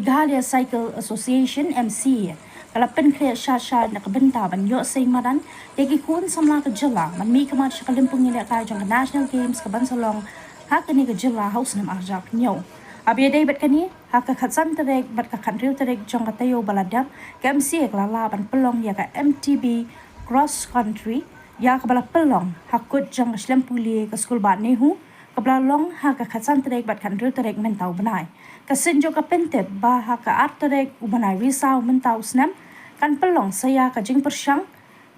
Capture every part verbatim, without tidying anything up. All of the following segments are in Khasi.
Meghalaya Cycle Association, M C A, ka la pynkhreh sha sha na ka bynta ban ïoh seng madan ïa ki khun samla ka jylla ban mih khmat sha ka lympung ïalehkai jong ka National Games ka ban sa long ha kane ka jylla ha u snem arhajar hynñiew. Haba ïadei bad kane, ha ka khatsan tarik bad ka khathynriew tarik jong ka taïew ba la dep, ka M C A ka la lah ban pynlong ïa ka M T B Cross Country, ïa kaba la pynlong ha kut jong ka shlem pule ka skul bah NEHU, kaba la long ha ka khatsan tarik bad khathynriew tarik mynta u bnai. Ka synjuk ka pyntip ba ha ka ar tarik u bnai Risaw mynta u snem kan pynlong sa ïa ka jingpyrshang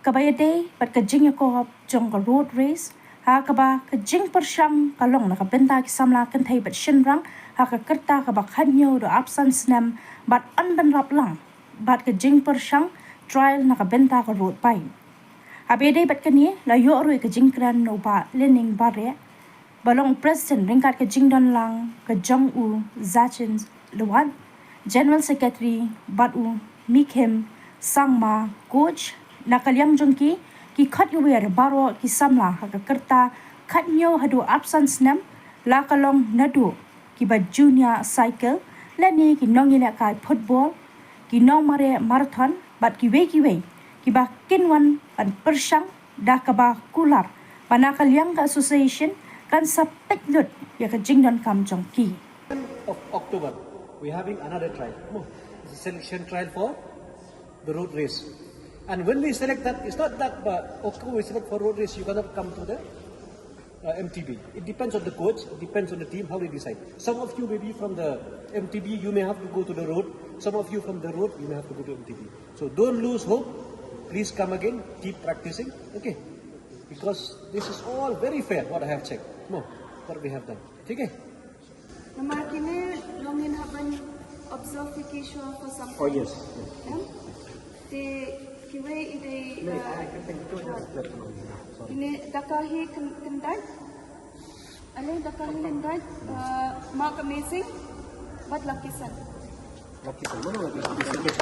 kaba ïadei bad ka jingïakob jong ka road race, ha kaba ka jingpyrshang ka long na ka bynta ki samla kynthei bad shynrang ha ka rta kaba khathynñiew haduh arphew san snem, bad yn bynrap lang bad ka jingpyrshang trial na ka bynta ka road bike. Haba ïadei bad kane, la ïoh ruh ïa ka jingkren na u Bah Lyning Bareh, ba long u president ryngkat ka jingdon lang ka jong u Zachin Lawat, General Secretary, bad u Mikhim Sangma, coach. Na ka liang jong ki, ki khot iwei baroh ki samla ha ka rta khathynñiew haduh arphew san snem, la ka long naduh kiba junior cycle, lane ki nongïalehkai football, ki nongmareh marathon, bad kiwei kiwei kiba kin wan ban pyrshang da kaba kular ba na ka liang ka association kan sa peit lut ïa ka jingdonkam jong ki. Of October, we're having another trial. It's a selection trial for the road race. And when we select that, it's not that, uh, okay, we select for road race, you cannot come to the uh, M T B. It depends on the coach, it depends on the team, how they decide. Some of you may be from the M T B, you may have to go to the road. Some of you from the road, you may have to go to M T B. So don't lose hope. Please come again, keep practicing, okay? Because this is all very fair, what I have checked. No, what we have done. Okay? Namar kine long ngin hap ban observe ki shuwa for some time. Oh, yes. Yes. Em? Te kiwei i dei No, I can take it to just that one. Sorry. Kine Dakahi Kyn- Kyndait. Ale Dakahi Kyndait, uh, Mark Amazing, bad Lucky Sun. Lucky Sun, mana Lucky Sun? Lucky Sun.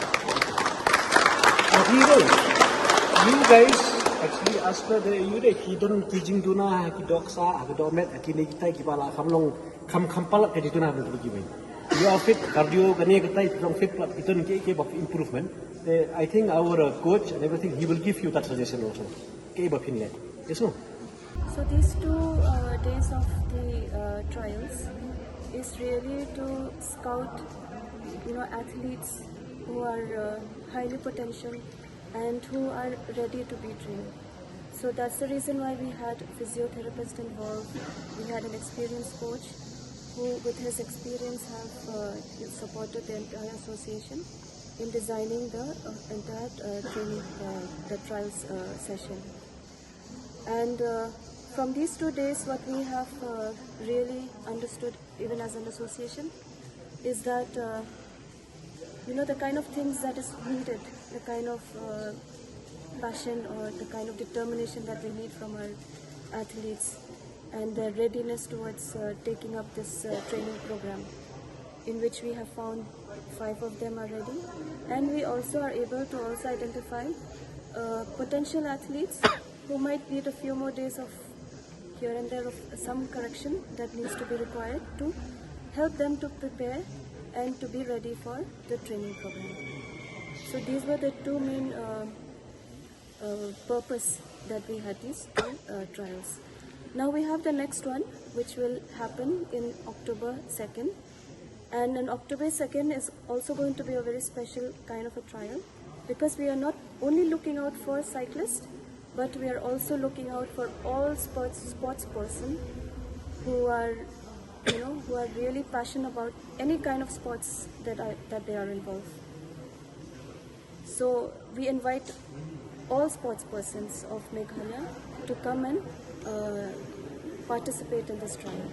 Lucky Sun. You guys, actually, as per the, you know, ki don ki jingduna, ki dohkha, ki dohmet, ki ne kita, ki bala, kam long, kam kam palat ki jingduna, ki ki. You are fit, cardio, kane kita, ki long fit, palat, ki don ki ki bak improvement. Eh, I think our uh, coach and everything, he will give you that suggestion also. Ki bak pin le. Yes, no? So these two uh, days of the uh, trials is really to scout, you know, athletes who are uh, highly potential and who are ready to be trained. So that's the reason why we had physiotherapist involved. We had an experienced coach who, with his experience, have uh, supported the entire association in designing the uh, entire uh, training, uh, the trials uh, session. And uh, from these two days, what we have uh, really understood, even as an association, is that uh, you know, the kind of things that is needed, the kind of uh, passion or the kind of determination that we need from our athletes and their readiness towards uh, taking up this uh, training program, in which we have found five of them are ready, and we also are able to also identify uh, potential athletes who might need a few more days of here and there of some correction that needs to be required to help them to prepare and to be ready for the training program. So these were the two main uh, uh, purpose that we had these two uh, trials. Now we have the next one, which will happen in October second. And on October second is also going to be a very special kind of a trial, because we are not only looking out for cyclists, but we are also looking out for all sports sports person who are, you know, who are really passionate about any kind of sports that are that they are involved. So we invite all sports persons of Meghalaya to come and uh, participate in this trial.